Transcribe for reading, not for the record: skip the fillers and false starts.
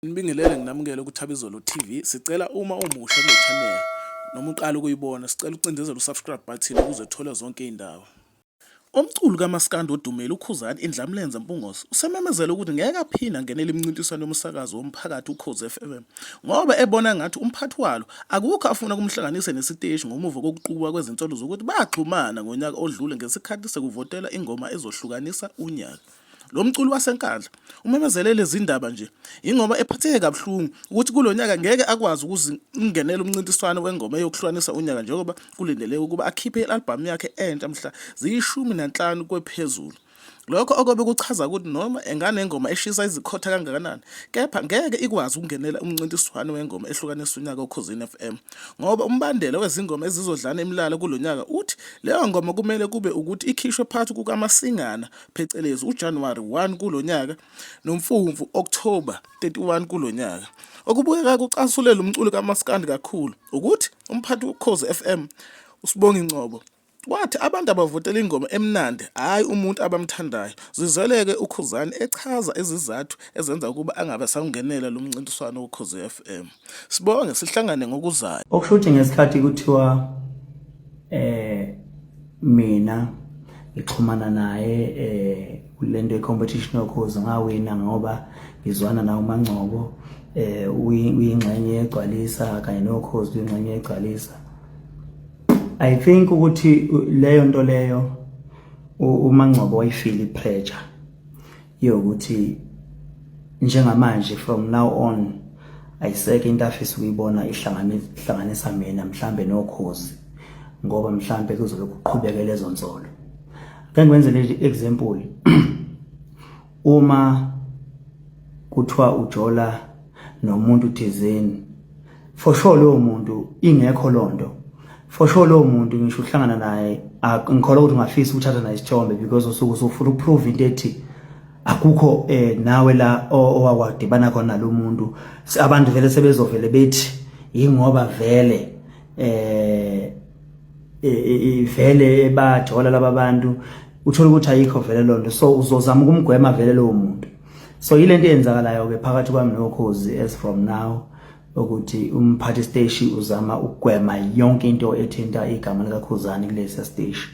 Nibingelele nginamukele kuThabizolo TV. Sicela uma umusha kule channel noma uqala ukuyibona, sicela ucindezele usubscribe button ukuze uthole zonke iy'ndaba. Umculi kamaskandi odumile uKhuzani Indlamlenze Mpungose usememezele ukuthi ngeke aphinde angenele imincintiswano yomsakazo womphakathi uKhozi FM ngoba ebona ngathi umphathi walo akukho afuna kumhlanganise nesiteshi ngomuva kokuqubuka kwezinsolo zokuthi baxhumana ngonyaka odlule ngesikhathi sekuvotela ingoma ezohlukanisa unyaka. Lo mculi waseNkandla umemezele lezi ndaba nje yingoba ephatheke kabuhlungu ukuthi kulo nyaka ngeke akwazi ukuzingenela umncintiswano wengoma eyokuhlukanisa unyaka njengoba kulindeleke ukuba akhiphe i-albhamu yakhe entsha mhla ziyi-15 kwephezulu. Lokho okobe kuchaza ukuthi noma enganengoma eshisa izikhotha kangakanani kepha ngeke ikwazi ukungenela umncintiswano wengoma ehlukanisa unyaka oKhozini FM ngoba umbandela wezingoma ezizodlana imilala kulo nyaka uthi leyo ngoma kumele kube ukuthi ikhishwe phakathi kukaMasingana phecelezi uJanuwari 1 kulo nyaka noMfumfu, October 31 kulo nyaka. Okubukeka kucasulela umculi kamaskandi kakhulu ukuthi umphathi woKhozi FM uSibongi Ngcobo wathi abantu abavotela ingoma emnandi hhayi umuntu abamthandayo. Zizweleke uKhuzani echaza izizathu ezenza ukuba angabe esawungenela lo mncintiswano woKhozi FM. Sibonge sihlangane ngokuzayo. Okusho ukuthi ngesikhathi kuthiwa eh mina ngixhumana naye eh kulento ye-competition yokhozi ngawina ngoba ngizwana nawo uMangcobo eh uyingxenye yegcwalisa kanye nokhozi uyingxenye yegcwalisa. I think ukuthi leyo nto leyo uMangcobo wayifeel ipressure yokuthi njengamanje from now on ayisekho into afisa ukuyibona ihlanganisa mina mhlambe nokhozi ngoba mhlambe kuzobe kuqhubeke lezo nsolo. Ake ngiwenze le example, uma kuthiwa ujola nomuntu thizeni, for sure lowo muntu ingekho lonto, for sure lowo muntu ngisho uhlangana naye ngikholwa ukuthi ungafisa ukuthatha naye isithombe because usuke usufuna ukuprove into ethi akukho eh nawe la owakwadibana khona nalo muntu. Abantu vele sebezovele bethi yingoba vele eh vele bajola laba bantu, uthola ukuthi ayikho vele lonto, so uzozama ukumgwema vele lowo muntu. So yile nto eyenzakalayo ke phakathi kwami noKhozi as from now, ukuthi umphathi siteshi uzama ukugwema yonke into ethinta igama likaKhuzani kulesi siteshi.